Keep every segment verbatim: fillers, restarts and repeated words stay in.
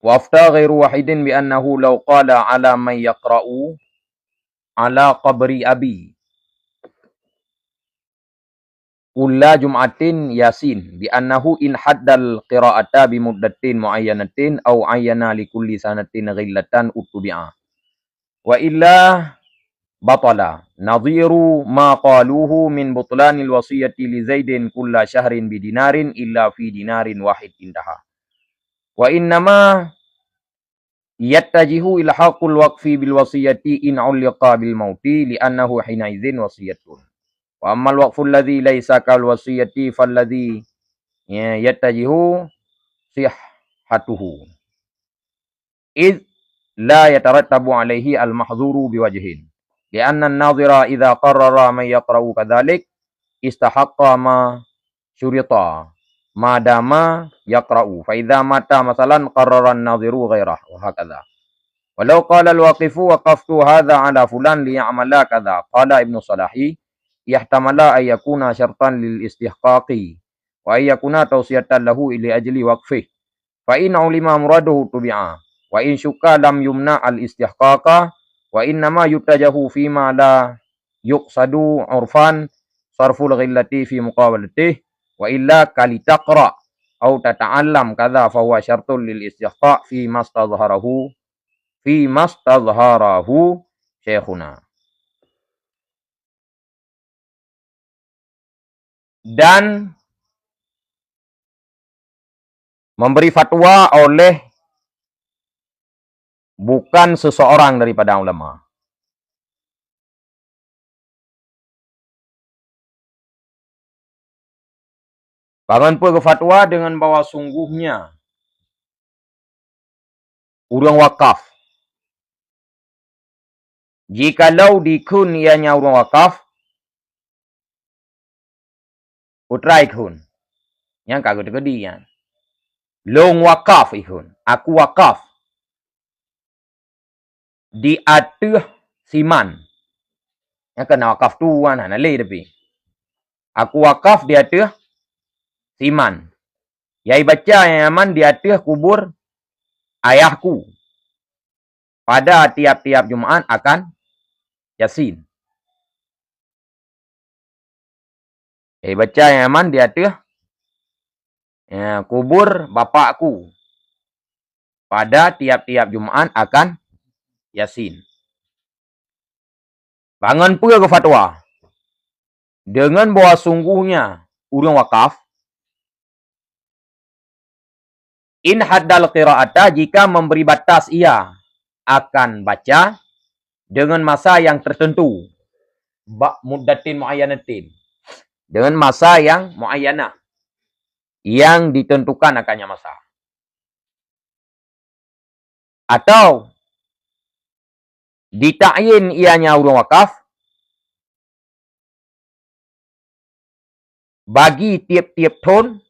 Wa afta ghairu wahidin bi annahu law qala ala man yaqra'u ala qabri abi kulla jum'atin Yasin, bi annahu in haddal qira'ata bi muddatin muayyanatin au ayyana li kulli sanatin ghillatan uttubi'a. Wa illa batala, nadhiru ma qaluhu min butlanil wasiyati li Zaidin kulla syahrin bi dinarin illa fi dinarin wahid, intaha. Wa innama yattajihu ilhaqul waqfi bil wasiyati in ulliqa bil mauti, li annahu hina idzin wasiyatun. Wa ammal waqful ladzi laisa kal wasiyati fal ladzi, ya, yattajihu sihhatuhu, id la yatarattabu alaihi al mahdzuru bi wajhin, li anna an-nadhira idza qarrara man yaqra'u kadzalik istahaqqa ma syurita ma dama yaqra'u. Fa idza mata masalan qarrara an-nadhiru ghairah, wa hakadha. Walau qala al-waqifu waqaftu hadza ala fulan li ya'mala kadza, qala Ibnu Salahi, ihtamala an yakuna syartan lil istihqaqi, wa an yakuna tausiyatan lahu li ajli waqfih. Fa in ulima muraduhu tubi'a, wa in syukka lam yumna al-istihqaqa, wa innama yuttajahu fima la yuqsadu urfan sarful ghillati fi muqabalatih, wa illa kalitaqra au tata'allam kadza fa huwa syartun lil istihqaq fi mastazharahu, fi mastazharahu syaikhuna. Dan memberi fatwa oleh bukan seseorang daripada ulama. Bangon peue geufatwa deungon bahwa sungguhnya ureuëng wakaf. Jikalau dikheun ianya ureuëng wakaf, putra ikheun. Nyang ka geuteukedi nyan. Lôn wakaf ikheun. Aku wakaf di ateueh siman. Nyang keunan wakaf tu hana lé tapi. Aku wakaf di ateueh siman. Yai baca nyang nyan di ateueh kubur ayahku. Pada tiap-tiap Jumaat akan Yasin. Yai baca nyang nyan di ateueh, ya, kubur bapakku. Pada tiap-tiap Jumaat akan Yasin. Bangon peue geufatwa? Deungon bahwa sungguhnya ureuëng wakaf, in haddal qira'ata, jika memberi batas ia akan baca deungon masa yang tertentu, bak muddatin muayyanatin, deungon masa yang muayyanah, yang ditentukan akannya masa. Atau ditakyin ianya ureuëng wakaf bagi tiep-tiep thon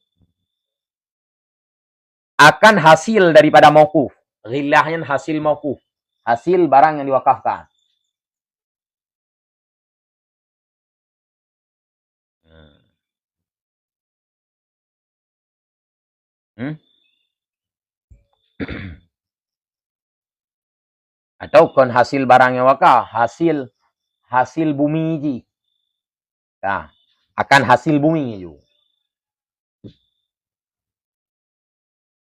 akan hasil daripada mauquf. Ghillah nyan hasil mauquf, hasil barang yang diwakafkan. Hmm? Atau kon hasil barang nyang wakaf, hasil, hasil bumi jih. Nah, akan hasil bumi ju.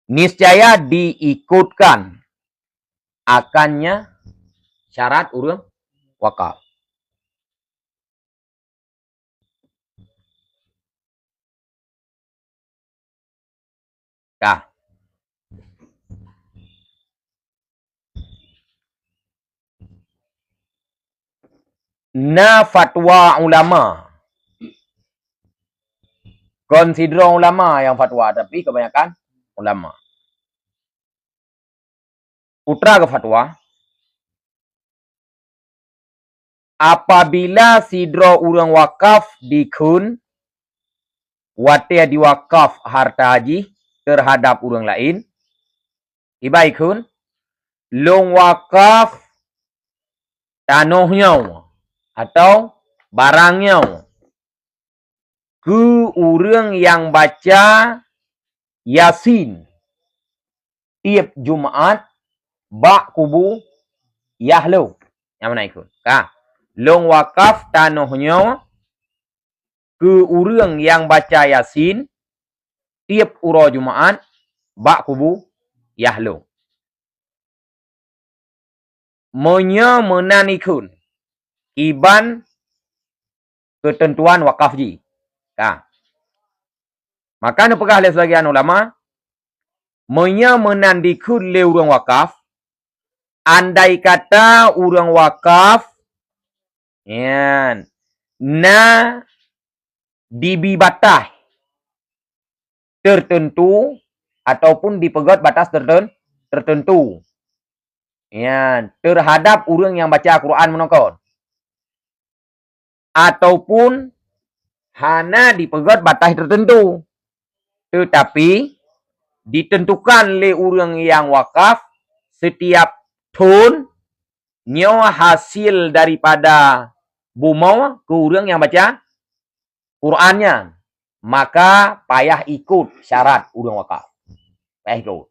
Niscaya diikutkan akannya syarat ureuëng wakaf. Ka. Na fatwa ulama. Kon sidroe ulama nyang fatwa, tapi kebanyakan ulama. Putra geufatwa, apabila sidroe ureuëng wakaf dikheun watée diwakaf harta jih teuhadap ureuëng laén, iba ikheun, lôn wakaf tanoh nyoe atau barang nyoe keu ureuëng nyang baca Yasin tieb Jumat bak kubu yah lôn. Nyang meunan ikheun. Ka. Lôn wakaf tanoh nyoe keu ureuëng nyang baca Yasin tieb uroe Jumat bak kubu yah lôn. Meunyoe meunan ikheun, kiban keuteuntuan wakaf jih. Ka. Maka neupeugah lé sibagian ulama, meunyoe meunan dikheun lé ureuëng wakaf, andai kata ureuëng wakaf nyan na dibi bataih tertentu ataupun dipeugét batas terten-, tertentu. Ya, terhadap ureuëng nyang baca Quran meunoe kon. Ataupun hana dipeugét bataih tertentu. Tetapi ditentukan lé ureuëng nyang wakaf setiap thon nyoe hasil daripada bumoe keu ureuëng nyang baca Quran nyan, maka payah ikot syarat ureuëng wakaf. Payah ikot.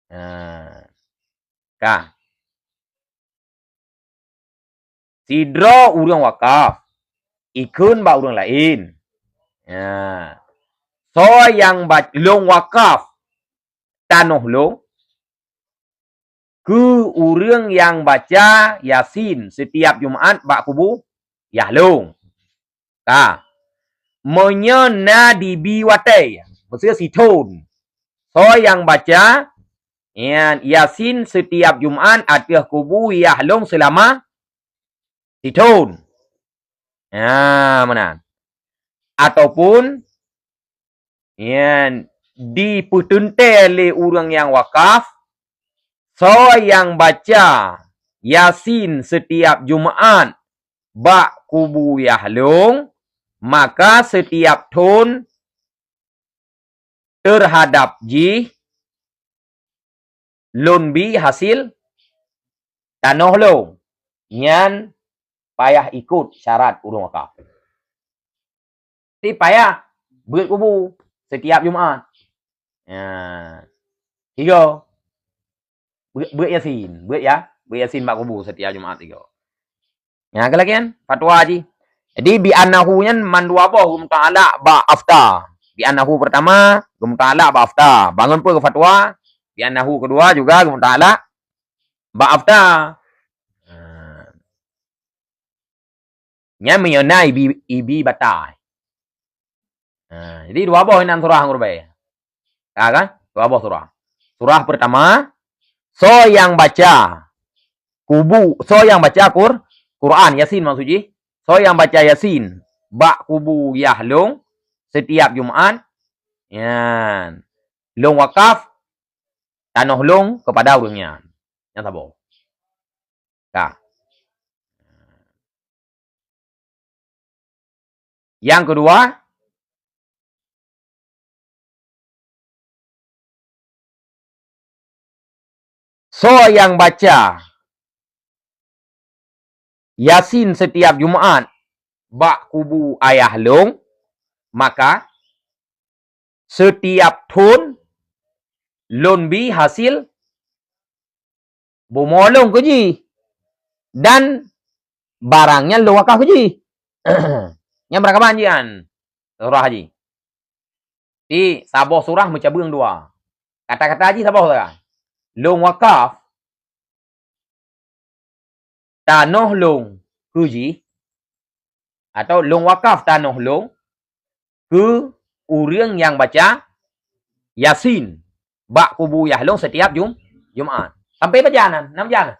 Nah, ka. Sidroe ureuëng wakaf, ikheun bak ureuëng laén. Nah, soe nyang ba-, lôn wakaf tanoh lôn keu ureuëng nyang baca Yasin setiap Jumat bak kubu yah lôn. Ka. Meunyoe na dibi watée, maksudnya sithon. Soe nyang baca, nyan, Yasin setiap Jumat ateueh kubu yah lôn seulama sithon. Ha, meunan. Ataupun, nyan, dipeuteuntée lé ureuëng nyang wakaf, soe nyang baca Yasin setiap Jumat bak kubu yah lôn, maka setiap thon terhadap jih lôn bi hasil tanoh lôn. Nyan payah ikot syarat ureuëng wakaf. Ti payah beuet kubu setiap Jumat. Ya. Tiga. Beuet, beuet Yasin, beuet ya, beuet Yasin bak kubu setiap Jumat tiga. Nya, keu lagée nyan fatwa jih. Jadi, bi annahu nyan mandua boh geumuta'alak bak afta. Bi annahu pertama geumuta'alak bak afta. Bangon peue keu fatwa? Bi annahu kedua juga geumuta'alak bak afta. Nah. Nyan meunyoe na ibi, ibi batai. Ha, jadi dua boh inan surah ngon rubée. Ka kan? Dua boh surah. Surah pertama, soe nyang baca kubu, soe nyang baca Qur-, Quran, Yasin maksud jih. Soe nyang baca Yasin bak kubu yah lôn setiap Jumat, nyan, lôn wakaf tanoh lôn kepada ureuëng nyan. Nyan saboh. Ka. Nyang keudua, soe nyang baca Yasin setiap Jumat bak kubu ayah lôn, maka setiap thon lôn bi hasil bumoe lôn keu jih, dan barang nyan lôn wakaf keu jih. Nyan barang kaban jih nyan, surah jih. Di saboh surah meucabeueng dua. Kata-kata jih saboh sagai. Lôn wakaf tanoh lôn keu jih, atau lôn wakaf tanoh lôn keu ureuëng nyang baca Yasin bak kubu yah lôn setiap Jum-, Jumat. Sampai pajan nan, nam jan.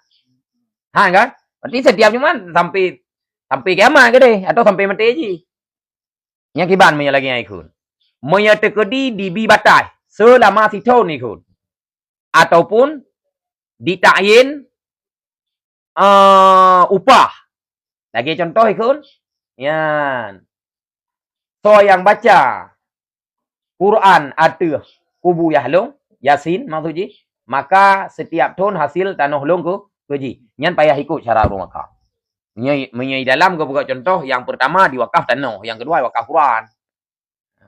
Ha kan? Berarti setiap Jumat sampai, sampai kiamat ke deh, atau sampai maté jih. Nyang kiban meunyoe lagée nyan ikheun. Meunyoe teukeudi dibi batai seulama sithon ikheun. Ataupun ditakyin, eh, upah. Lagée contoh ikheun, nyan. Soe nyang baca Quran ateueh kubu yah lôn, Yasin maksud jih, maka setiap thon hasil tanoh lôn keu, keu jih. Nyan payah ikot syarat ureuëng wakaf. Meunyoe, meunyoe dalam geupeugah contoh, nyang pertama diwakaf tanoh, nyang keudua wakaf Quran. Ha,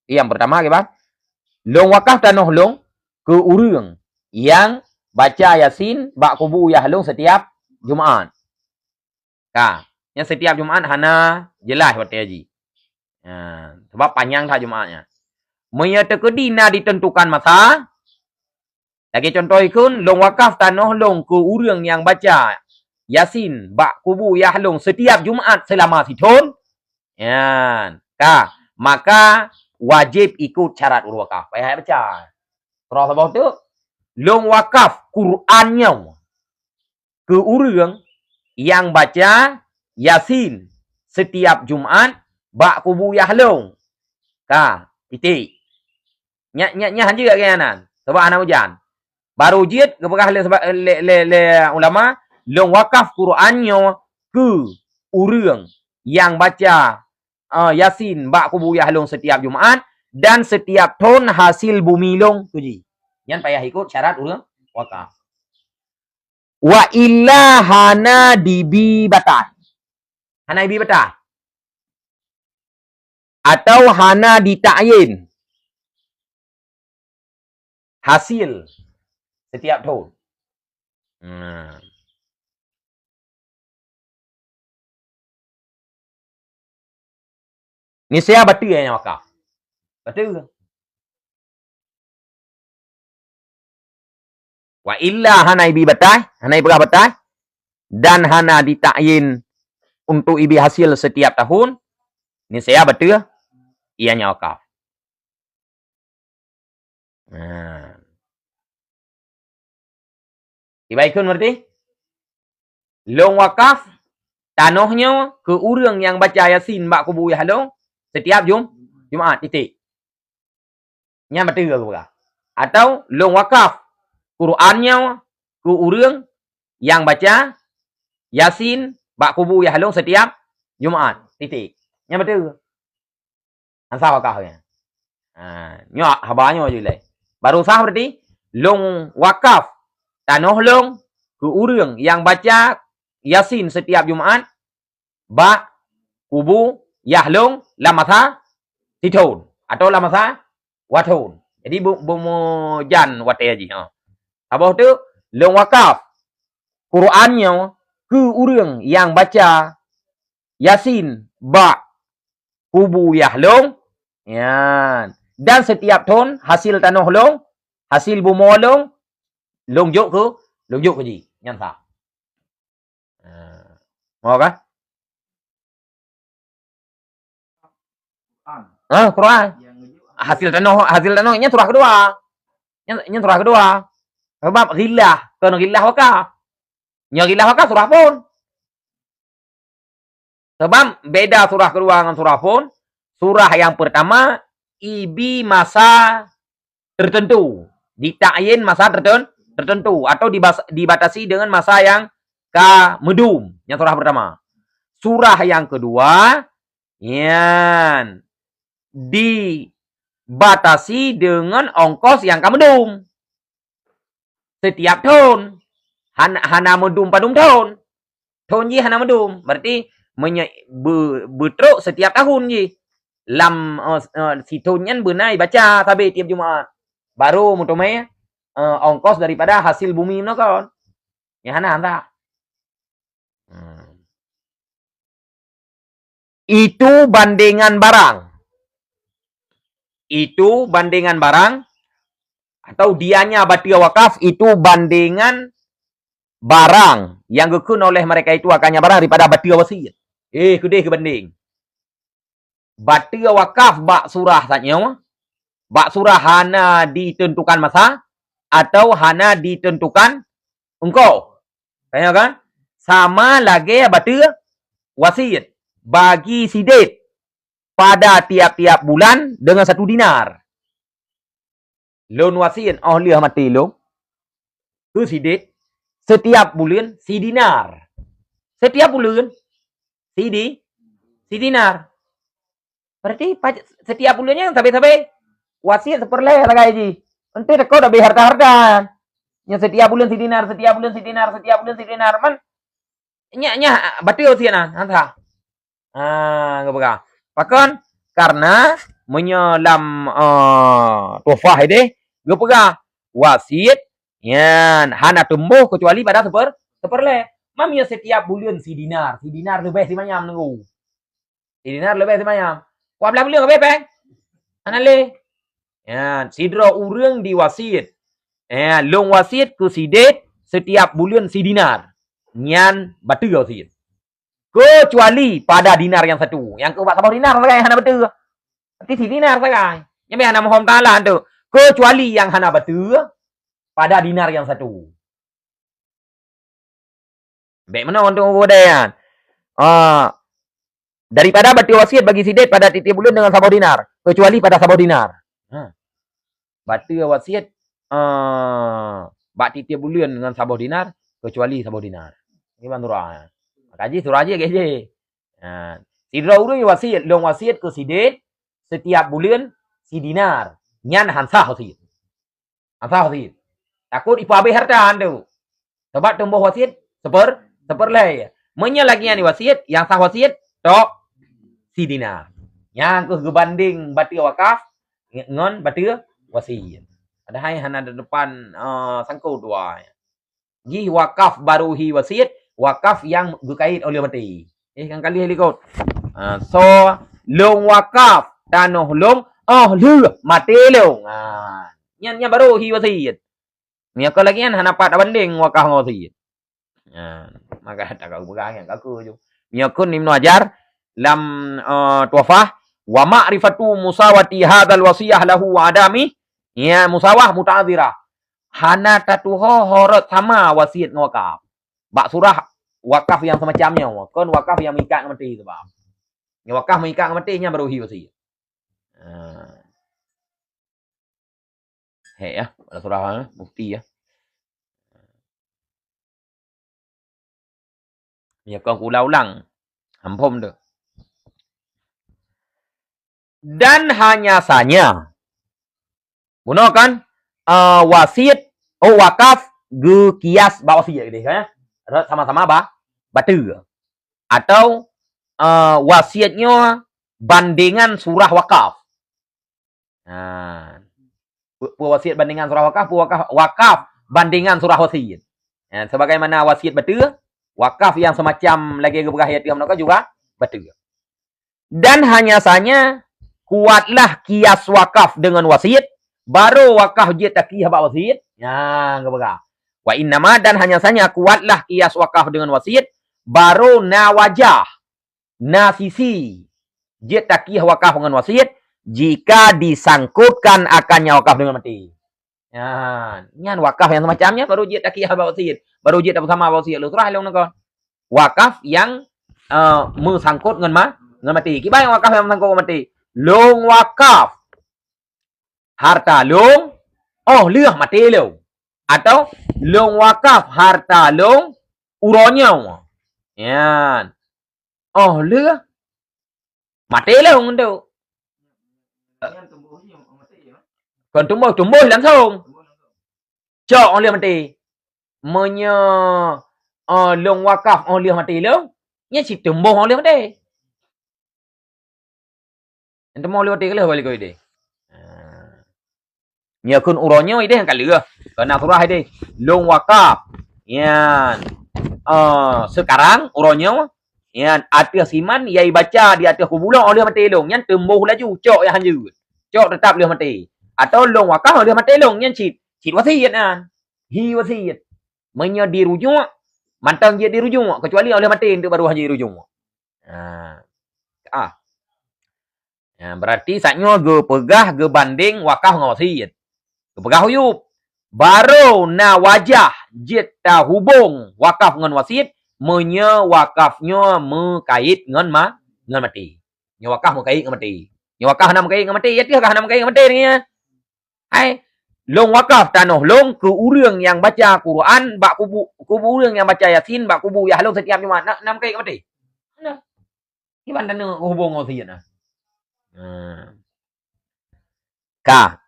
nyang pertama kiban, lôn wakaf tanoh lôn keu ureuëng nyang baca Yasin bak kubu yah lôn setiap Jumaat. Ka, nyang setiap Jumaat hana jeulaih watée jih. Ha, sabab panyang that Jumaat nyan. Meunyoe teukeudi na ditentukan masa, lagée contoh ikheun, lôn wakaf tanoh lôn keu ureuëng nyang baca Yasin bak kubu yah lôn setiap Jumaat seulama sithon, nyan, ka, maka wajéb ikot syarat ureuëng wakaf. Payah baca. Troh saboh teuk, lôn wakaf Quran nyoe keu ureuëng nyang baca Yasin setiap Jumaat bak kubu yah lôn. Ka, titik. Nyan, nyan, nyan hanjeuet lagée nyan. Sabab hana ujan. Barô jeuet geupeugah lé, lé, lé, lé ulama, lôn wakaf Quran nyoe keu ureuëng nyang baca, eh, Yasin bak kubu yah lôn setiap Jumaat dan setiap thon hasil bumi lôn keu jih. Nyan payah ikot syarat ureuëng wakaf. Wa illa hana dibi bataih. Hana dibi bataih. Atau hana ditakyin hasil setiap thon. Nah. Niscaya bateue nyang wakaf. Bateue. Wa illa hana ibi bataih, hana ipeugah bataih, dan hana ditakyin untuk ibi hasil setiap tahun, niscaya bateue ianya wakaf. Nah. Ibaikun berarti? Lôn wakaf tanoh nyoe keu ureuëng nyang baca Yasin bak kubu yah lôn setiap Jum-, Jumaat, titik. Nyan bateue geupeugah. Atau lôn wakaf Quran nyoe keu ureuëng nyang baca Yasin bak kubu yah lôn setiap Jumaat, titik. Nyan bateue. Nyan sah wakaf nyan. Ha, nyoe haba nyoe jih lé. Baru sah berarti lôn wakaf tanoh lôn keu ureuëng nyang baca Yasin setiap Jumaat bak kubu yah lôn lam masa sithon atau lam masa dua thon. Jadi bu-, beumeujan watée jih, ha. Saboh teuk lôn wakaf Quran nyoe keu ureuëng nyang baca Yasin bak kubu yah lôn, nyan. Dan setiap thon hasil tanoh lôn, hasil bumoe lôn, lôn jok keu, lôn jok keu jih. Nyan sah. Ha. Mau kan? Ha, Quran. Hasil tanoh, hasil tanoh nyan surah keudua. Nyan, nyan surah keudua. Sabab ghillah, kon ghillah wakaf. Nyoe ghillah wakaf surah phon. Sabab beda surah keudua ngon surah phon. Surah nyang pertama ibi masa tertentu, ditakyin masa terten-, tertentu atau dibas-, dibatasi dengan masa nyang ka meudum. Nyan surah pertama. Surah nyang keudua, nyan dibatasi dengan ongkos nyang ka meudum. Setiap thon. Hana, hana meudum padum thon. Thon jih hana meudum. Berarti meunyoe be-, beutrok setiap tahun jih. Lam, eh, eh, sithon nyan beuna ibaca sabe tiep Jumaat. Baru meuteumé, eh, ongkos daripada hasil bumi nyoe kon. Nyan hana, hana. Hmm. Itu bandengan barang. Itu bandengan barang atau dianya bateue wakaf itu bandengan barang yang geukheun oleh mereka itu akannya barang daripada bateue wasiet. Eh, keudeh keubandeng. Bateue wakaf bak surah tanyoe, bak surah hana ditentukan masa atau hana ditentukan ongkoh. Tanya kan? Sama lagée bateue wasiet bagi sidit pada tiap-tiap bulan dengan satu dinar. Lôn wasiet óh lheueh maté lôn keu sidit setiap buleuen sidinar. Setiap buleuen sidi-, sidinar. Berarti pac-, setiap buleuen nyan sabe-sabe wasiet sipeureulee sagai jih. Enteuk teuka dak bri harta-harta. Nyan setiap buleuen sidinar, setiap buleuen sidinar, setiap buleuen sidinar. Man, nyak, nyak, bateue wasiet nyan. Hana sah. Ah, geupeugah. Pakon? Karena meunyoe lam, eh, tuhfah ideh, geupeugah, wasiet nyan hana tumboh keucuali pada seupeur-, seupeureulée. Meunyoe sitiap buleuen sidinar, sidinar leubeh simayam nunggu. Sidinar leubeh simayam. Dua blaih buleuen habéh péng? Hana lé. Nyan, sidroe ureuëng diwasiet. Eh, lôn wasiet keu si Ded sitiap buleuen sidinar. Nyan bateue wasiet. Keucuali pada dinar nyang satu. Nyang keu bak saboh dinar sagai hana bateue. Berarti sidinar sagai. Nyan hana mohon taala tu. Keucuali nyang hana bateue pada dinar nyang satu. Bék meunoe untuk peue nyan. Ah, daripada bateue wasiet bagi si Ded pada tiep-tiep buleuen deungon saboh dinar, keucuali pada saboh dinar. Ha. Bateue wasiet, ah, bak tiep-tiep buleuen deungon saboh dinar, keucuali saboh dinar. Nyoe ban surah. Maka jih surah jih gét jih. Ha. Sidroe ureuëng wasiet, lôn wasiet keu si Ded sitiap buleuen sidinar. Nyan han sah wasiet. Han sah wasiet. Takot ipeuhabéh hareuta nyan tu. Sabab tumboh wasiet seupeur-, seupeureulée. Meunyoe lagée nyan wasiet, nyang sah wasiet tok sidinar. Nyan keuh geubandeng bateue wakaf ngon bateue wasiet. Padahai hana depan, eh, sangkot dua. Jih wakaf barô hi wasiet, wakaf nyang geukait óh lheueh maté. Eh, nyang ka lheueh likot. Ha, so, lôn wakaf tanoh lôn óh lheueh maté lôn. Ha, nyan, nyan barô hi wasiet. Meunyoe kon lagée nyan hana pat tabandeng wakaf ngon wasiet. Ha, maka tak kau peugah nyan ka keu ju. Meunyoe kon Ibnu Hajar lam, eh, Tuhfah, "Wa ma'rifatu musawati hadzal wasiyah lahu wa adami, ya musawah muta'adzirah." Hana tatuho horot sama wasiet ngon wakaf. Bak surah wakaf nyang semacam nyoe, kon wakaf nyang meuikat ngon maté sabab. Nyang wakaf meuikat ngon maté nyan barô hi wasiet. Ha. Hek ya, bak surah, eh, mufti ya. Meunyoe kon kuulang-ulang, ampôn tu. Dan hanya sanya, bunoe kan, eh, wasiet, oh, wakaf geukias bak wasiet gitu, ya. Rot sama-sama ba, bateue. Atau, eh, wasiet nyoe bandengan surah wakaf. Ha. Peue, peue wasiet bandengan surah wakaf, peue wakaf, wakaf bandengan surah wasiet. Ha, sebagaimana wasiet bateue, wakaf nyang semacam lagée geupeugah ayat tiga meunoe juga bateue. Dan hanya sanya kuatlah kias wakaf dengan wasiet, barô wakaf jeuet takiah bak wasiet. Nyang geupeugah. Wa innama, dan hanya sanya kuatlah kias wakaf dengan wasiet, barô na wajah, na sisi jeuet takiah wakaf ngon wasiet jika disangkutkan akan nyang wakaf dengan maté. Nyan, nyan wakaf nyang semacam nyan barô jeuet takiah bak wasiet, barô jeuet tapeusama bak wasiet. Lôn surah lôn ngon wakaf nyang, eh, meusangkot ngon ma-, ngon maté. Kiban nyang wakaf nyang meusangkot ngon maté? Lôn wakaf harta lôn óh lheueh maté lôn, atau lôn wakaf harta lôn uroe nyoe. Nyan. Óh lheueh maté lôn tu. Kon tumboh, tumboh langsung. Cok óh lheueh maté. Meunyoe, eh, lôn wakaf óh lheueh maté lôn, nyan cit tumboh óh lheueh maté. Nyang teuma lewat deh, lewat likot deh. Ha. Nyoe kheun uroe nyoe deh nyang ka lheueh. Keu na surah deh. Lôn wakaf. Nyan. Ah, sekarang uroe nyoe. Nyan ateueh siman yai baca di ateueh kubu lôn óh lheueh maté lôn. Nyan tumboh laju cok nyang hanjeuet. Cok teutap lheueh maté. Atau lôn wakaf óh lheueh maté lôn. Nyan cit. Cit wasiet nyan. Hi wasiet. Meunyoe dirujuk, mantong jeuet dirujuk. Kecuali óh lheueh maté enteuk baru hanjeuet dirujuk. Ha. Ah. Ha, berarti saat nyoe geupeugah geubandeng wakaf ngon wasiet. Geupeugah uyueb. Barô na wajah jeuet tahubong wakaf ngon wasiet meunyoe wakaf nyoe meukait ngon ma-, ngon maté. Nyoe wakaf meukait ngon maté. Nyoe wakaf hana meukait ngon maté, ya teuh ka hana meukait ngon maté nyan. Hai, lôn wakaf tanoh lôn keu ureuëng nyang baca Quran bak kubu, keu ureuëng nyang baca Yasin bak kubu yah lôn setiap Jumat. Na, na meukait ngon maté? Na. Kiban tanoh hubong ngon wasiet na. Hmm. Ka.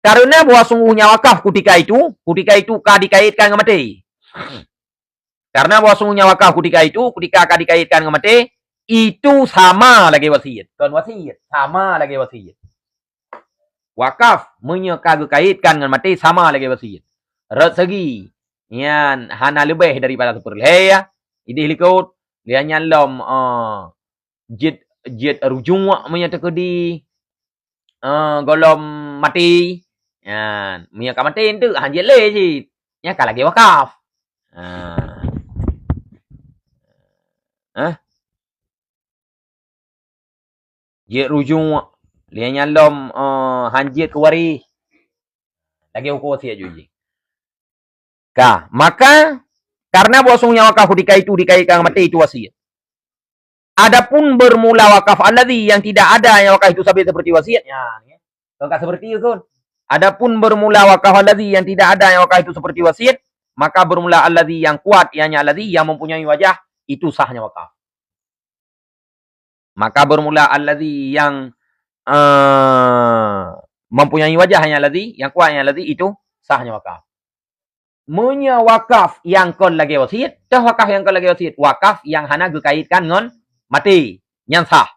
Karena bahwa sungguhnya wakaf kutika itu, kutika itu ka dikaitkan ngon maté. Karena bahwa sungguhnya wakaf kutika itu, kutika ka dikaitkan ngon maté, itu sama lagée wasiet. Kon wasiet, sama lagée wasiet. Wakaf meunyoe ka geukaitkan ngon maté sama lagée wasiet. Rot segi, nyan hana leubeh daripada seupeurlhée ya. Ideh likot, lheueh nyan lom, eh, jeuet, jeuet rujuk meunyoe teukeudi, eh, gohlom maté. Nyan, meunyoe ka maté enteuk, han jeuet lé cit. Nyan ka lagée wakaf. Ha. Hah? Jeuet rujuk, lheueh nyan lom, eh, han jeuet keu waréh. Lagée huköm wasiet jih. Ka, maka, karena bahwasanya wakaf ketika itu dikaitkan maté itu wasiet. Adapun bermula wakaf alladzi yang tidak ada yang wakaf itu sabe seperti wasiet, ya, kan ka seperti itu kan. Adapun bermula wakaf alladzi yang tidak ada yang wakaf itu seperti wasiet, maka bermula alladzi yang kuat, ianya alladzi yang mempunyai wajah, itu sahnya wakaf. Maka bermula alladzi yang, eh, mempunyai wajah, hanya alladzi, yang kuat, hanya alladzi, itu sahnya wakaf. Meunyoe wakaf nyang kon lagée wasiet, toh wakaf nyang kon lagée wasiet, wakaf nyang hana geukaitkan ngon maté, nyan sah.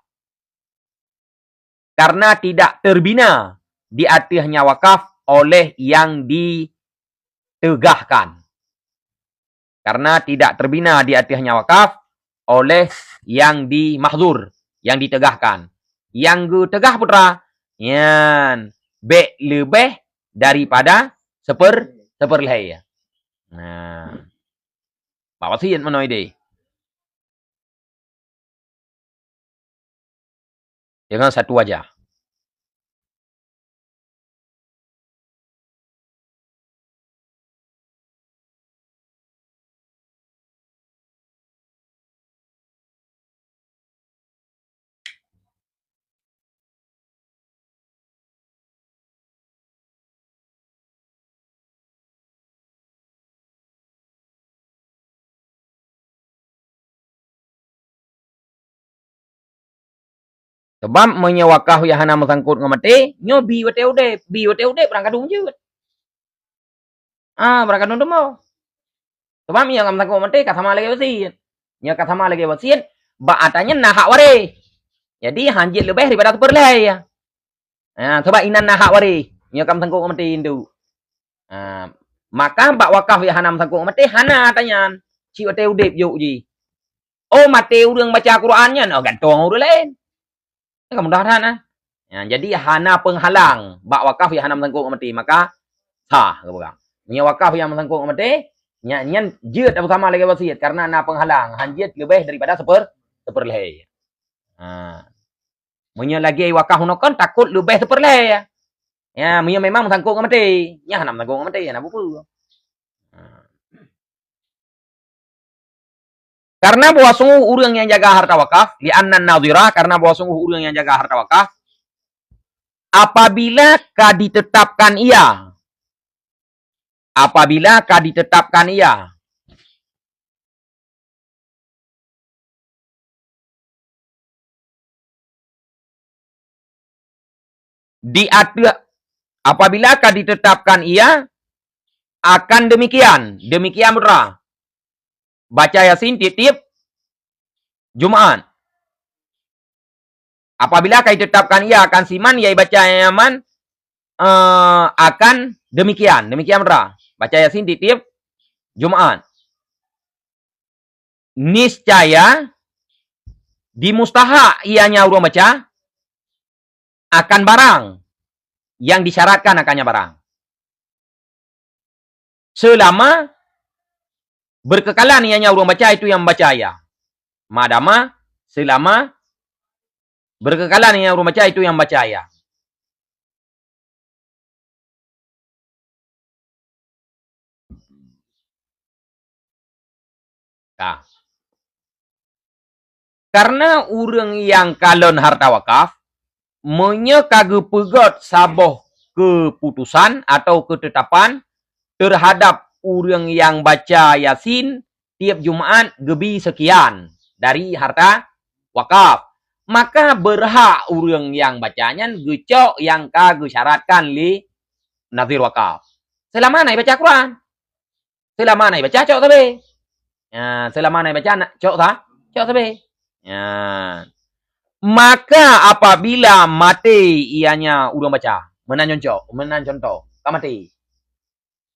Karena tidak terbina di ateuehnya wakaf oleh yang ditegahkan. Karena tidak terbina di ateuehnya wakaf oleh yang dimahzur, yang ditegahkan. Nyang geuteugah putra, nyan bék leubeh daripada seuper-, seupeurlhée. Nah, bak wasiet meunoe deh. Dengan satu wajah. Sabab meunyoe wakaf nyang hana meusangkot ngon maté, nyoe bi watée udeb, bi watée udeb barang kadung jeuet. Ah, barang kadung teuma. Sabab nyang ka meusangkot ngon maté ka sama lagée wasiet. Nyang ka sama lagée wasiet, bak atra nyan na hak waréh. Jadi, han jeuet leubeh daripada seupeurlhée. Ha, sabab inan na hak waréh, nyang ka meusangkot ngon maté induk. Ha, maka bak wakaf nyang hana meusangkot ngon maté, hana atra nyan. Cit watée udeb jok jih. Oh, maté ureuëng baca Quran nyan, oh, gantoe ngon ureuëng laén. Kan mudah that, nah. Ya, jadi hana penghalang bak wakaf nyang hana meusangkot ngon maté, maka sah geupeugah. Meunyoe wakaf nyang meusangkot ngon maté, nyan, nyan jeuet sama lagée wasiet, karena na penghalang, han jeuet leubeh daripada seuper-, seupeurlhée. Ha. Meunyoe lagée wakaf unoe kon, takot leubeh seupeurlhée. Ya, meunyoe memang meusangkot ngon maté, nyan hana meusangkot ngon maté, hana peue-peue. Ha. Karena bahwa sungguh ureuëng nyang jaga harta wakaf, li'annan nadhira, karena bahwa sungguh ureuëng nyang jaga harta wakaf, apabila ka ditetapkan ia, apabila ka ditetapkan ia, di ateueh, apabila ka ditetapkan ia akan demikian, demikian putra. Baca Yasin tiep-tiep Jumaat. Apabila ka ditetapkan ia akan siman, ia baca nyan, eh, akan demikian, demikian putra. Baca Yasin tiep-tiep Jumaat. Niscaya dimustahak ianya ureuëng baca akan barang yang disyaratkan akannya barang. Selama berkekalan ianya ureuëng baca itu yang membaca ia. Madama selama berkekalan ianya ureuëng baca itu yang membaca ia. Ka. Karena ureuëng nyang kalon harta wakaf, meunyoe ka geupeugét saboh keuputusan atau keutetapan terhadap ureuëng nyang baca Yasin tiep Jumaat geubi seukian dari harta wakaf, maka beurhak ureuëng nyang baca nyan geucok nyang ka geusyaratkan lé nadhir wakaf. Seulama na ibaca Quran. Seulama na ibaca, cok sabe. Ya, seulama na ibaca, na, cok sa-, cok sabe. Ya. Maka apabila maté ianya ureuëng baca, Meunan contoh, meunan contoh, ka maté.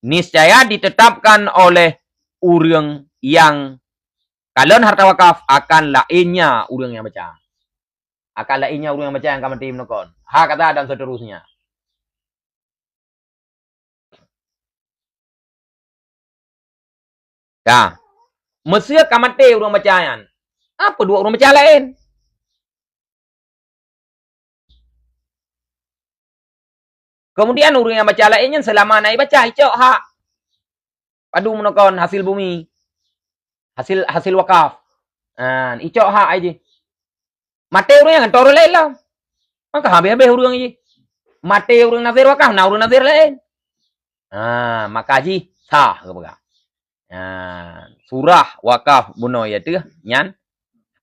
Niscaya ditetapkan oleh ureuëng nyang kalon harta wakaf akan laénnya ureuëng nyang baca. Akan laénnya ureuëng nyang baca nyang ka maté meunan kon. Hakadha dan seterusnya. Ka. Meuseu ka maté ureuëng baca nyan, apa dua ureuëng baca laén? Kemudian ureuëng nyang baca laén nyan seulama na ibaca, icok hak. Padum meunan kon hasil bumi. Hasil, hasil wakaf. Ha, icok hak ai jih. Maté ureuëng nyan, tho ureuëng laén lom. Maka habéh-habéh ureuëng jih. Maté ureuëng nazir wakaf, na ureuëng nazir laén. Ha, maka jih sah geupeugah. Ha, surah wakaf bunoe ateueh nyan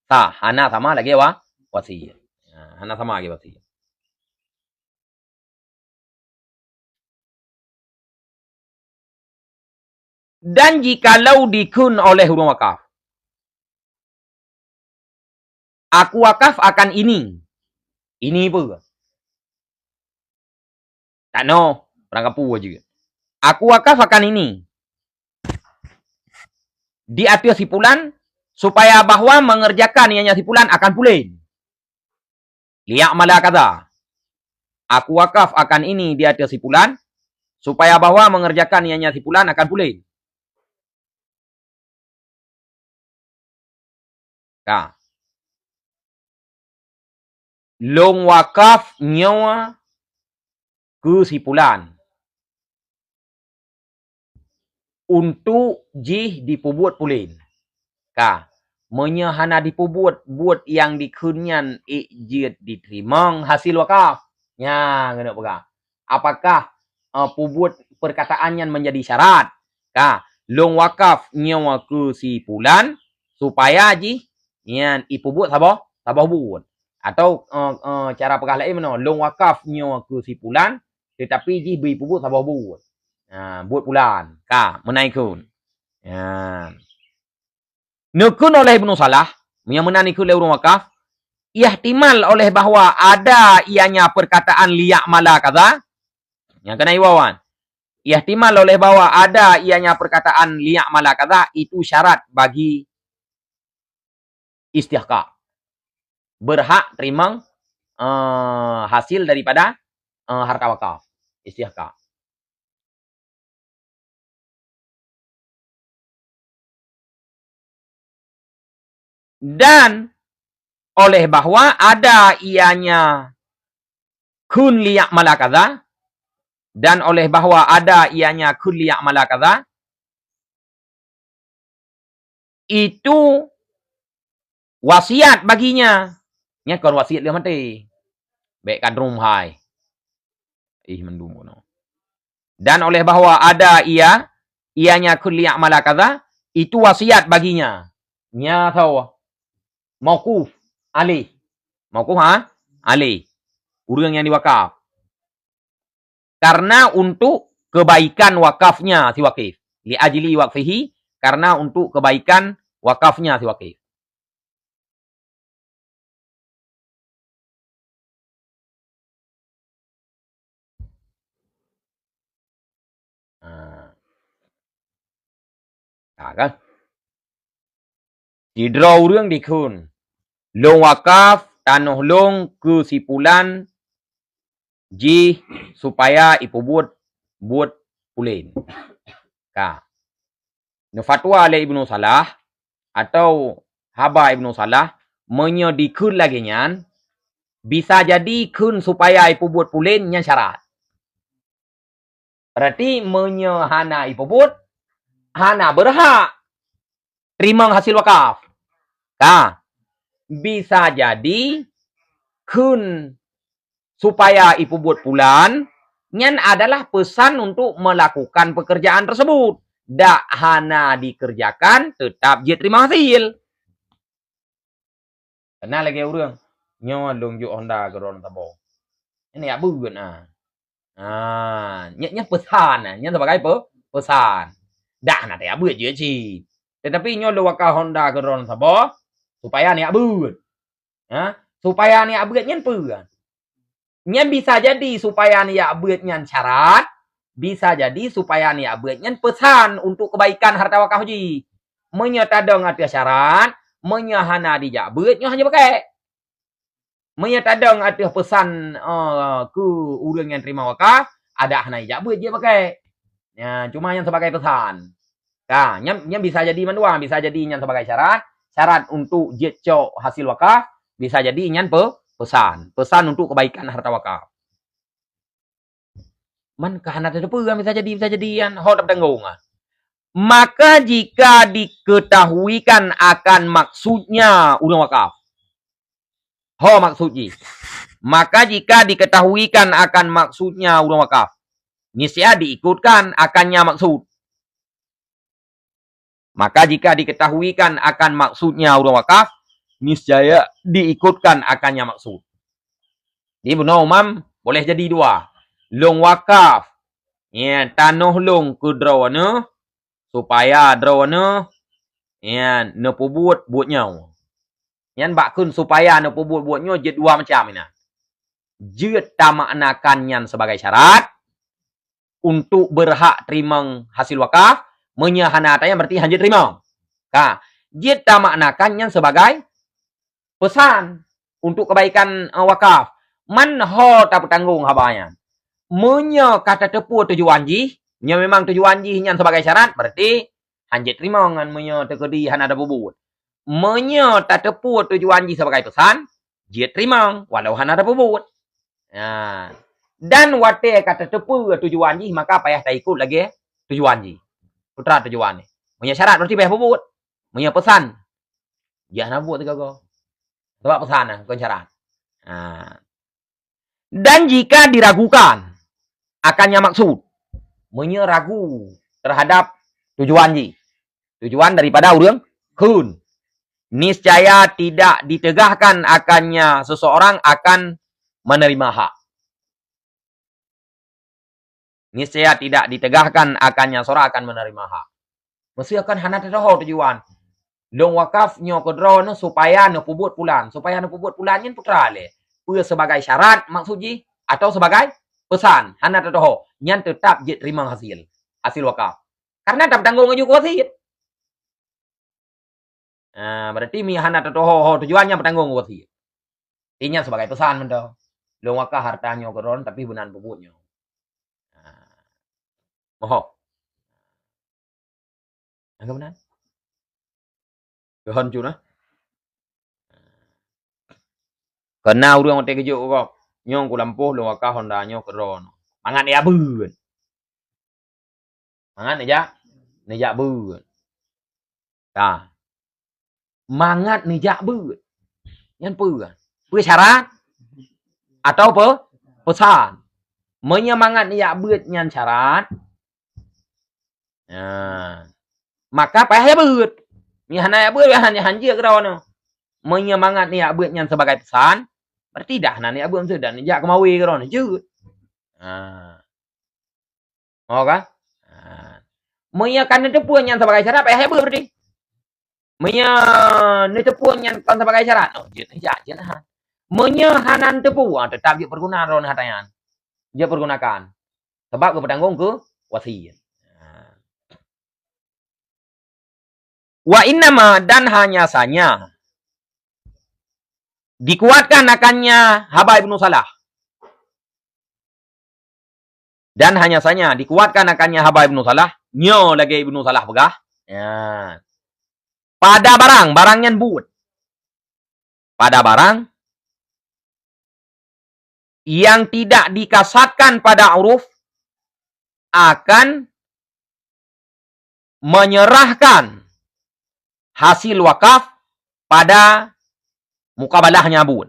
sah, hana sama lagée wa-, wasiet. Ha, hana sama lagée wasiet. Dan jikalau dikheun oleh ureuëng wakaf, "Aku wakaf akan ini." Ini peue? Tanoh, barang kapeue jeuet. "Aku wakaf akan ini di ateueh si pulan, supaya bahwa mengerjakan ianya si pulan akan pulen. Liya'mala kadza. Aku wakaf akan ini di ateueh si pulan, supaya bahwa mengerjakan ianya si pulan akan pulen." Ka. Lôn wakaf nyoe keu si pulan untuk jih dipeubuet pulen. Ka, meunyoe hana dipeubuet buet nyang dikheun nyan, ék jeuet jiteurimong hasil wakaf. Nyan keuneuk peugah. Apakah, eh, peubuet perkataan nyan menjadi syarat? Ka, lôn wakaf nyoe keu si pulan supaya jih nyan ipeubuet saboh, saboh buet. Atau, eh, eh, cara peugah laén meunoe, lôn wakaf nyoe keu si pulan, teutapi jih beu ipeubuet saboh buet. Ha, buet pulan. Ka, meunan kheun. Nyan. Neukheun oleh Ibnu Salah, meunyoe meunan ikheun lé ureuëng wakaf, ihtimal oleh bahwa ada ianya perkataan liya'mala kadza, nyang keunan iwawan. Ihtimal oleh bahwa ada ianya perkataan liya'mala kadza itu syarat bagi istihqaq. Berhak teurimong, eh, hasil daripada, eh, harta wakaf. Istihqaq. Dan oleh bahwa ada ianya kheun liya'mala kadza, dan oleh bahwa ada ianya kheun liya'mala kadza, itu wasiat baginya. Nyan kon wasiat lheueh maté. Bék ka drum hai. Ih, mandum keunoe. Dan oleh bahwa ada ia, ianya kheun liya'mala kadza, itu wasiat baginya. Nyan sawa. Mauquf alaih. Mauquf, ha? Alaih. Ureuëng nyang diwakaf. Karena untuk kebaikan wakafnya si wakif. Li ajli waqfihi, karena untuk kebaikan wakafnya si wakif. Ha. Ka kan? Sidroe ureuëng dikheun, "Lôn wakaf tanoh lôn keu si pulan jih supaya ipeubuet buet pulen." Ka. Neufatwa lé Ibnu Salah atau haba Ibnu Salah, meunyoe dikheun lagée nyan, bisa jadi kheun supaya ipeubuet pulen nyan syarat. Berarti meunyoe hana ipeubuet, hana beurhak teurimong hasil wakaf. Ka, bisa jadi kheun supaya ipeubuet pulan, nyan adalah peusan untuk melakukan pekerjaan tersebut. Dak hana dikerjakan, teutap jeuet teurimong hasil. Keunan lagée ureuëng, "Nyoe lôn jok honda keu droeneuh saboh." Nyan jak beuet na. Ha, nyan, nyan peusan na, nyan sibagai peu-, peusan. Dak na tajak beuet jeuet cit. Teutapi nyoe lôn wakaf honda keu droeneuh saboh, supaya neujak beuet. Ha, supaya neujak beuet nyan peue? Nyan bisa jadi supaya neujak beuet nyan syarat, bisa jadi supaya neujak beuet nyan peusan untuk kebaikan harta wakaf jih. Meunyoe tadong ateueh syarat, meunyoe hana dijak beuet, nyoe hana jipakèk. Meunyoe tadong ateueh peusan, eh, keu ureueng nyang teurimong wakaf, adak hana jijak beuet jipakèk. Nyan, cuma nyan sebagai peusan. Ka, nyan, nyan bisa jadi mandua, bisa jadi nyan sebagai syarat, syarat untuk jeuet cok hasil wakaf, bisa jadi nyan pe-, peusan, peusan untuk kebaikan harta wakaf. Man ka hana tateupeue, bisa jadi, bisa jadi nyan ho tapeutanggong. Maka jika diketahuikan akan maksudnya ureueng wakaf. Ho maksud jih. Maka jika diketahuikan akan maksudnya ureueng wakaf, niscaya diikutkan akannya maksud. Maka jika diketahuikan akan maksudnya ureueng wakaf, niscaya diikutkan akannya maksud. Di bunoe umam boleh jadi dua. Lôn wakaf, ya, tanoh lôn keu droeneuh, supaya droeneuh, ya, neupeubuet buet nyoe. Nyan bak kheun supaya neupeubuet buet nyoe jeuet dua macam inan. Jeuet tamaknakan nyan sebagai syarat, untuk berhak teurimong hasil wakaf, meunyoe hana ata nyan berarti hana jeuet teurimong. Ka, jeuet tamaknakan nyan sebagai peusan untuk kebaikan, eh, wakaf. Man ho tapeutanggong haba nyan. Meunyoe ka tateupeue tujuan jih, nyoe memang tujuan jih nyan sebagai syarat, berarti hana jeuet teurimong nyan meunyoe teukeudi hana tapeubuet. Meunyoe tateupeue tujuan jih sebagai peusan, jeuet teurimong, walau hana tapeubuet. Nah, dan watèe ka tateupeue tujuan jih, maka payah taikot lagèe tujuan jih. Peue teuma tujuan nyan. Meunyoe syarat berarti payah peubuet. Meunyoe peusan, jeuet hana buet sigoe-goe. Sabab peusan nyan kon syarat. Nah. Dan jika diragukan akannya maksud, meunyoe ragu terhadap tujuan jih, tujuan daripada ureueng kheun, niscaya tidak ditegahkan akannya seseorang akan menerima hak. Niscaya tidak ditegahkan akannya seseorang akan menerima hak. Meuseuti kan hana tateupeue tujuan. Lôn wakaf nyoe keu droeneuh supaya neupeubuet pulan. Supaya neupeubuet pulan nyan peue teuma lé. Peue sebagai syarat maksud jih atau sebagai peusan. Hana tateupeue. Nyan teutap jeuet teurimong hasil. Hasil wakaf. Karena tapeutanggong laju keu wasiet. Ah, berarti meunyoe hana tateupeue tujuan nyan peutanggong keu wasiet. Ingat sebagai peusan mantong. Lôn wakaf harta nyoe keu droeneuh tapi beunan peubuet nyoe. Ah. Moho. Nyang keunan? Keuhon cu na? Keu na ureueng watèe geujok u gob, "Nyoe kulampôh lôn wakaf honda nyoe keu droeneuh." Mangat neujak beuet. Mangat neujak, neujak beuet. Ka. Mangat neujak beuet. Nyan peue? Peue syarat? Atau pe-, peusan? Meunyoe mangat neujak beuet nyan syarat, nah, maka payah jak beuet. Meunyoe hana jak beuet, hana, hana jeuet keudroe nyoe. Meunyoe mangat neujak beuet nyan sebagai peusan, berarti dah hana neujak beuet, meusti dah neujak keumawe keudroe nyoe, jeuet. Nah. Ho ka? Ha. Meunyoe ka neuteupeue nyan sebagai syarat, payah jak beuet berarti. Meunyoe neuteupeue nyan kon sebagai syarat, oh, jeuet jak, jeuet ha. Meunyoe hana neuteupeue, ah, teutap jeuet peuguna droeneuh harta nyan. Jeuet peugunakan. Sabab geupeutanggong keu wasiet. Ha. Wa innama, dan hanya saja dikuatkan akannya haba Ibnu Salah. Dan hanya saja dikuatkan akannya haba Ibnu Salah, nyoe lagèe Ibnu Salah peugah. Ya. Pada barang, barang nyan buet. Pada barang yang tidak dikasatkan pada uruf akan menyerahkan hasil wakaf pada mukabalahnya buet.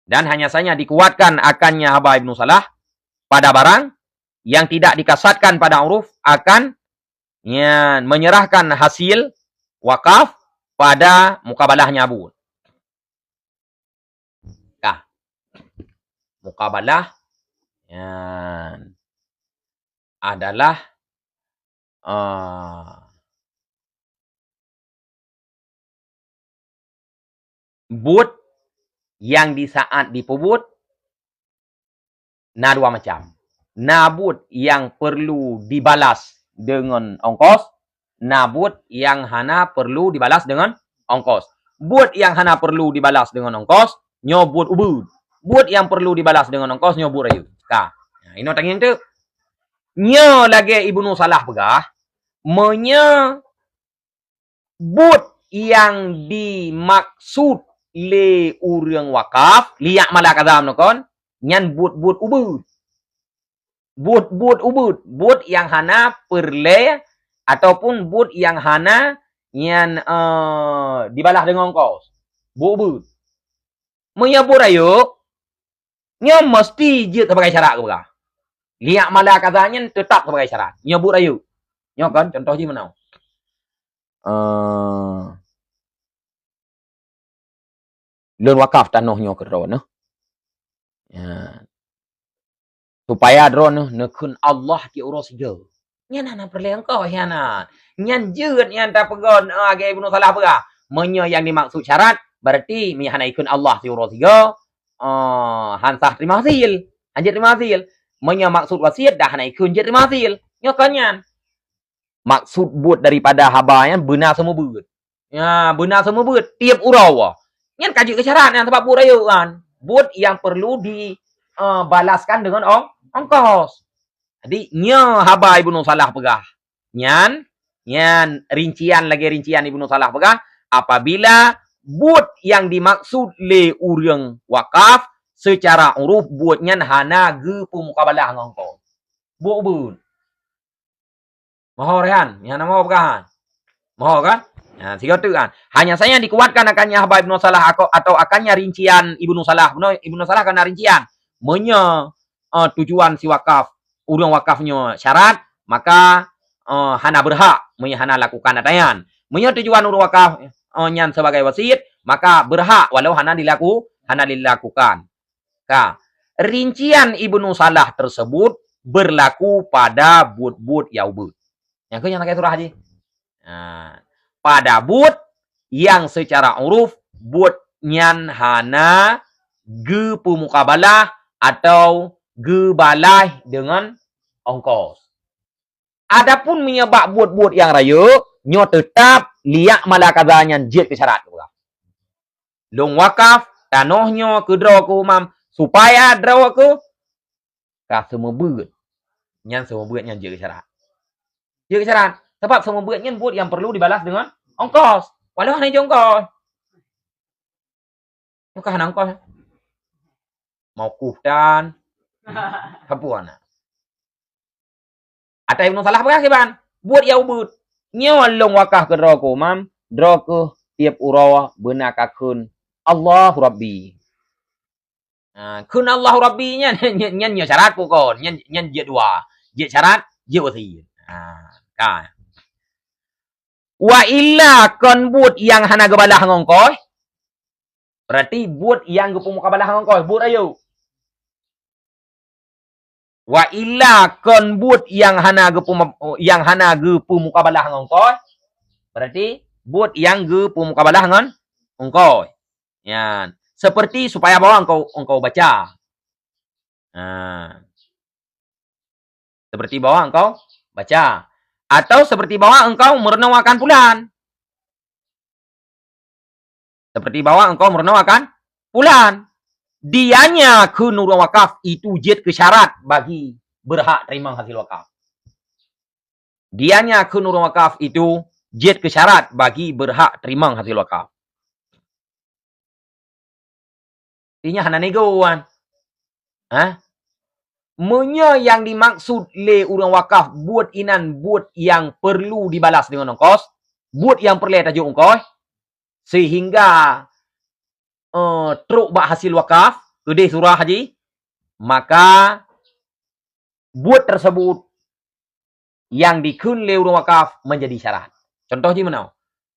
Dan hanya saja dikuatkan akannya haba Ibnu Salah pada barang yang tidak dikasatkan pada uruf akan, ya, menyerahkan hasil wakaf pada mukabalahnya buet. Ka. Mukabalah, ya, adalah, eh, buet nyang di saat jipeubuet na dua macam. Na buet nyang perlu dibalas deungon ongkos, na buet nyang hana perlu dibalas deungon ongkos. Buet nyang hana perlu dibalas deungon ongkos, nyoe buet ubeuet. Buet nyang perlu dibalas deungon ongkos, nyoe buet rayeuk. Ka. Nah, inoe tangieng teuk. Nyoe lagée Ibnu Salah peugah, meunyoe buet nyang dimaksud lé ureuëng wakaf, liyak mala kaza meunan kon, nyan buet-buet ubeuet. Buet-buet ubeuet, buet nyang hana peureulée ataupun buet nyang hana nyan, eh, dibalah deungon ongkos. Buet ubeuet. Meunyoe buet rayeuk, nyoe meusti jeuet sibagai syarat geupeugah. Liyak mala kaza nyan teutap sibagai syarat. Nyoe buet rayeuk. Nyoe kan contoh jih meunan. Eh, lôn wakaf tanoh nyoe keu droeneuh. Ya. Supaya droeneuh neukheun Allah tiep uroe sigoe. Nyan hana peureulée ongkos nyan. Nyan jeuet nyan tapeugah, eh, lagée Ibnu Salah peugah. Meunyoe nyang dimaksud syarat, berarti meunyoe hana ikheun Allah tiep uroe sigoe, eh, han sah teurimong hasil. Han jeuet teurimong hasil. Meunyoe maksud wasiet dah hana ikheun jeuet teurimong hasil. Nyoe kon nyan. Maksud buet daripada haba nyan beuna seumeubeuet. Ya, beuna seumeubeuet tiep uroe. Nyan ka jeuet keu syarat nyan sabab buet rayeuk kan. Buet nyang perlu di, eh, balaskan deungon ong-, ongkos. Jadi, nyoe haba Ibnu Salah peugah. Nyan, nyan rincian lagée rincian Ibnu Salah peugah, apabila buet nyang dimaksud lé ureuëng wakaf seucara uruf buet nyan hana geupeumu-, mukabalah ngon ongkos. Buet ubeuet. Moho rehan, nyang nama peugah. Moho kan? Ha, sigoe teuk kan. Hanya saja dikuatkan akannya haba Ibnu Salah ako-, atau akannya rincian Ibnu Salah. Ibnu, Ibnu Salah kana rincian. Meunyoe, eh, tujuan si wakaf, ureuëng wakaf nyoe syarat, maka, eh, hana berhak meunyoe hana lakukan atayan. Meunyoe tujuan ureuëng wakaf, eh, nyan sebagai wasiet, maka berhak walau hana dilaku-, hana dilakukan. Ka, rincian Ibnu Salah tersebut berlaku pada buet-buet nyang ubeuet. Nyang keu nyang lagée surah jih. Nah, pada buet nyang seucara uruf buet nyan hana geupeumu-, mukabalah atau geubalah deungon ongkos. Adapun meunyoe bak buet-buet nyang rayeuk, nyoe teutap liyak mala kaza nyan jeuet keu syarat geupeugah. Lôn wakaf tanoh nyoe keu droe keuh umam, supaya droe keuh ka seumeubeuet. Nyan seumeubeuet nyan jeuet keu syarat. Jeuet keu syarat. Sabab seumeubeuet nyan buet nyang perlu dibalas deungon ongkos. Walau hana jeuet ongkos. Nyoe ka hana ongkos. Mauquf dan sapeue na. Ata Ibnu Salah peugah kiban, buet nyang ubeuet. Nyoe lôn wakaf keu droe keuh umam, droe keuh tiep uroe beuna ka kheun, "Allahu Rabbi." Ha, kheun "Allahu Rabbi" nyan, nyan, nyan nyoe syarat keu kon, nyan, nyan jeuet dua. Jeuet syarat, jeuet wasiet. Ha, ka. Wa illa kon buet nyang hana geubalah ngon ongkos, berarti buet nyang geupeumu-, mukabalah ngon ongkos, buet rayeuk. Wa illa kon buet nyang hana geupeu-, nyang hana geupeu-, mukabalah ngon ongkos, berarti buet nyang geupeu-, mukabalah ngon ongkos. Nyan, seperti supaya bahwa engkau, engkau baca. Ha. Seperti bahwa engkau baca. Atau seperti bahwa engkau meurunoe akan pulan. Seperti bahwa engkau meurunoe akan pulan. Dianya kheun ureuëng wakaf itu jeuet keu syarat bagi berhak teurimong hasil wakaf. Dianya kheun ureuëng wakaf itu jeuet keu syarat bagi berhak teurimong hasil wakaf. Inyan hana nego, wan. Hah? Meunyoe nyang dimaksud lé ureuëng wakaf buet inan buet nyang perlu dibalas deungon ongkos, buet nyang peureulée tajok ongkos, sehingga, eh, trok bak hasil wakaf, keudeh surah jih, maka buet tersebut nyang dikheun lé ureuëng wakaf menjadi syarat. Contoh jih meunoe,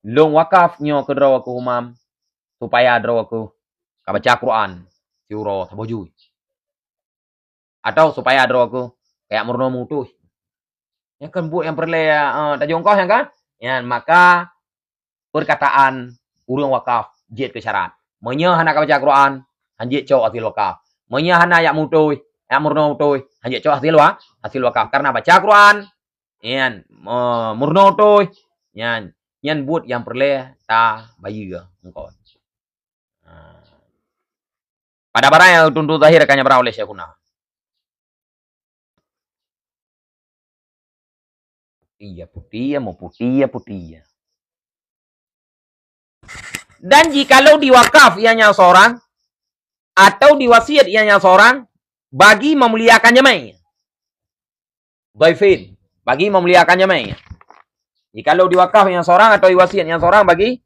lôn wakaf nyoe keu droe keuh umam, supaya droe keuh ka baca Quran siuroe saboh juz. Atau supaya droe keuh kayak meurunoe meutuih. Nyan kan buet nyang peureulée, eh, tajok ongkos nyan kan? Nyan, maka perkataan ureuëng wakaf jeuet keu syarat. Meunyoe hana ka baca Quran, hanjeuet cok hasil wakaf. Meunyoe hana jak meuutôi, jak meurunoe utôi, hanjeuet cok hasil wa-, hasil wakaf. Karena baca Quran, nyan, me-, meurunoe utôi, nyan, nyan buet nyang peureulée tabayeue engkon. Ha. Pada barang nyang tuntu zahir ka nyan barang oleh Syekhuna. Iya, putih ya, mau putih ya, putih ya. Dan jikalau diwakaf ianya seorang, atau diwasiat ianya seorang, bagi memuliakan jamé. Dhaifin, bagi memuliakan jamé. Jikalau diwakaf ianya seorang atau diwasiat ianya seorang bagi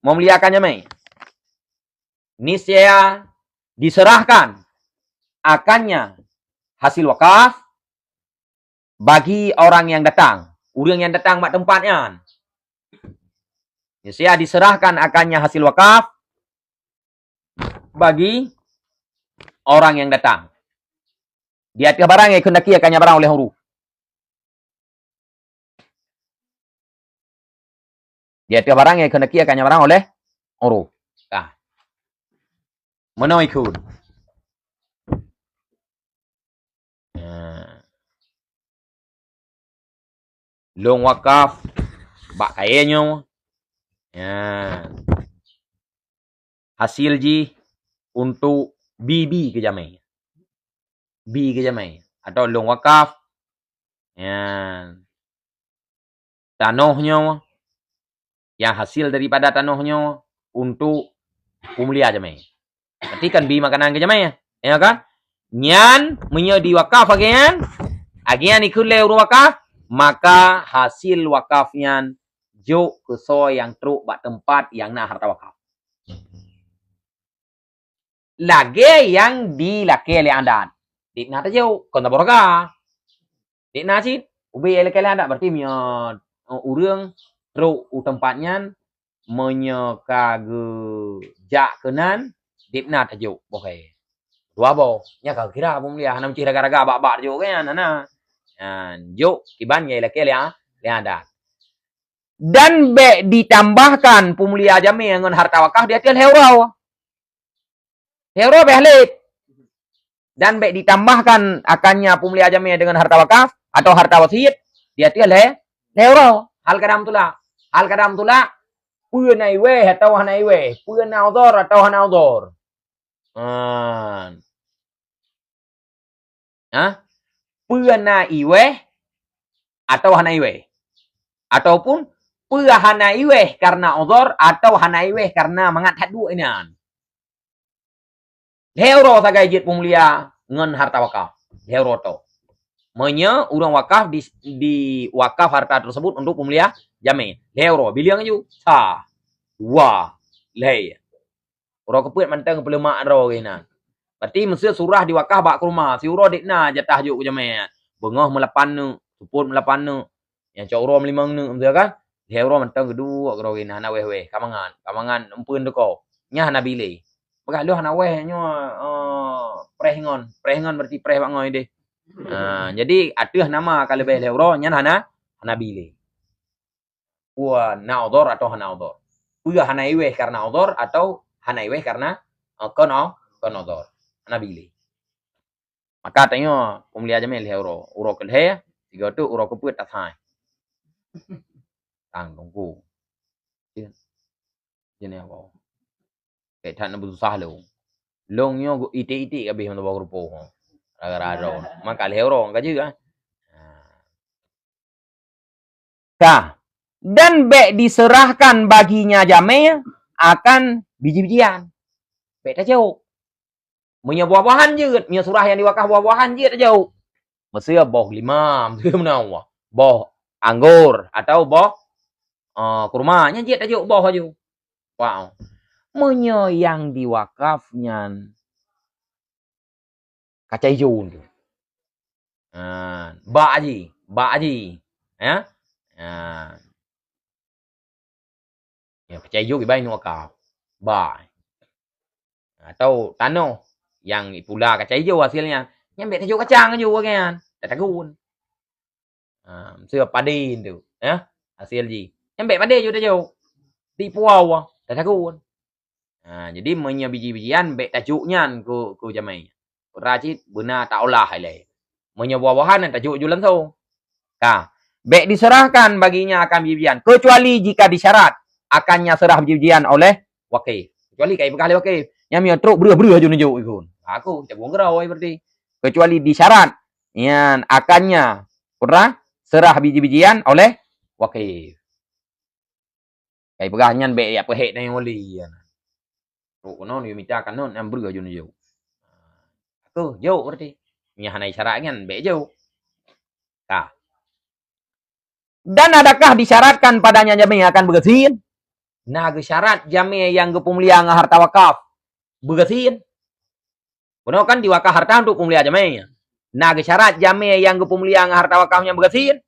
memuliakan jamé. Niscaya diserahkan akannya hasil wakaf bagi orang yang datang, ureuëng nyang datang bak teumpat nyan. Niscaya diserahkan akannya hasil wakaf bagi orang yang datang. Di ateueh barang nyang keuhendaki akannya barang oleh huru. Di ateueh barang nyang keuhendaki akannya barang oleh huru. Tah. Meunoe ikheun. Nah. Lôn wakaf bak kayée nyoe. Ya. Hasil jih untuk bi-bi keu jamé. Bi keu jamé. Atau lôn wakaf, ya, tanoh nyoe, nyang hasil daripada tanoh nyoe untuk peumulia jamé. Berarti kan bi makanan keu jamé, ya kan? Nyan meunyoe diwakaf lagée nyan, lagée nyan ikheun lé ureuëng wakaf, maka hasil wakaf nyan jok keu soe nyang trok bak teumpat nyang na harta wakaf. Lagée nyang dilakée lé adat. Dikna tajok, kon tabôh rega. Dikna cit, ubé ilakée lé adat, berarti meunyoe, eh, ureuëng trok u teumpat nyan, meunyoe ka geujak keunan, dikna tajok boh kayée. Dua boh, nyan ka kira peumulia, hana meucih raga-raga bak-bak tajok keu nyan, hana. Nyan, jok kiban nyang ilakée lé a-, lé adat. Dan bék ditambahkan peumulia jamé ngon harta wakaf di ateueh lhée uroe. Lhée uroe bék halét. Dan bék ditambahkan akannya peumulia jamé dengan harta wakaf atau harta wasiat di ateueh lhée, lhée uroe. Hal kadam tulak. Hal kadam tulak, peue na iweh atau hana iweh, peue na udhor atau hana udhor. Ha. Ha? Peue na iweh atau hana iweh? Ataupun peue hana iweh karena udhor atau hana iweh karena mangat that duek inan? Lhée uroe sagai jeuet peumulia ngon harta wakaf. Lhée uroe to. Meunyoe ureuëng wakaf di, di wakaf harta tersebut untuk peumulia jamé. Lhée uroe, bileung aju. Sa, dua, lhée. Uroe keupeuet mantong peuleumak droe geuh inan. Berarti meuseu surah diwakaf bak kurma, siuroe dikna jatah jok keu jamé. Beungoh meulapan neuk, seupôt meulapan neuk. Nyang cok uroe meulimong neuk, meuseu kan? Lhée uroe mantong geuduek droe geuh inan, hana wéh-wéh, ka mangat, ka mangat eumpeuen teuko. Nyan hana bi lé. Peugah lôn hana wéh nyoe, eh, preh ngon. Preh ngon berarti preh bak ngoi deh. Ha, jadi ateueh nama ka leubeh lhée uroe, nyan hana, hana bi lé. Peue na udhor atau hana udhor. Peue hana iweh karena udhor atau hana iweh karena, eh, kon o-, kon udhor. Hana bi lé. Maka tanyoe peumulia jamé lhée uroe. Uroe keulhée, sigoe teuk uroe keupeuet tasai. Tang tungku. Jeuneh apa? Kek that na beususah lôn. Lôn nyoe iték-iték habéh meutuboh keurupoh. Gara-gara droe. Maka lhée uroe ka jeuet, ah. Ka. Dan bék diserahkan baginya jamé akan biji-bijian. Bék tajok. Meunyoe buah-buahan jeuet, meunyoe surah nyang diwakaf buah-buahan jeuet tajok. Meuseu boh lima, meuseu meunan, boh anggor atau boh, eh, kurma, nyan jeuet tajok boh aju. Wow. Meunyoe nyang diwakaf nyan kaca ijo tu. Ha, bak aji, bak aji. Ya? Ha. Ya, kaca ijo kiban ineuk wakaf. Bak. Atau tanoh nyang pula kaca ijo hasilnya. Nyan bék tajok kacang aju bagian. Tatagun. Ha, meuseu padé tu, ya, hasil jih. Nyan bék padé ju tajok. Di puwoe, tatagun. Ha, jadi meunyoe biji-bijian bèk tajok nyan keu, keu jamèe. Peura cit beuna taolah ilèe. Meunyoe buah-buahan nyan tajok ju langsung. Ka. Bèk diserahkan baginya akan biji-bijian, kecuali jika disyarat akannya serah biji-bijian oleh wakif. Kecuali ka ipeugah lé wakif, nyan meunyoe trok breuh-breuh aju neujok ikon. Aku cak buang geurau ai berarti. Kecuali disyarat nyan akannya peura serah biji-bijian oleh wakif. Kai peugah nyan bèk jak peuhèk nyan wali. Trok keunoe neumita kanot nyan breuh aju neujok. Aku jok berarti. Meunyoe hana isyarat nyan bèk jok. Ka. Dan adakah disyaratkan padanya jamèe akan beugasien? Na geusyarat jamèe nyang geupeumulia ngon harta wakaf beugasien? Keunoe kan diwakaf harta untuk peumulia jamèe. Na geusyarat jamèe nyang geupeumulia ngon harta wakaf nyan beugasien?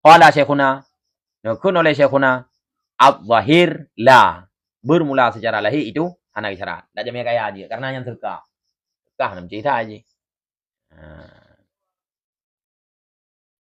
Qala Syekhuna, neukheun oleh Syekhuna, "Adh-dhahir la." Bermula secara lahir itu hana geusyarat. Dak jamèe kaya jih, karena nyan seudeukah. Seudeukah na meucit that jih. Ha.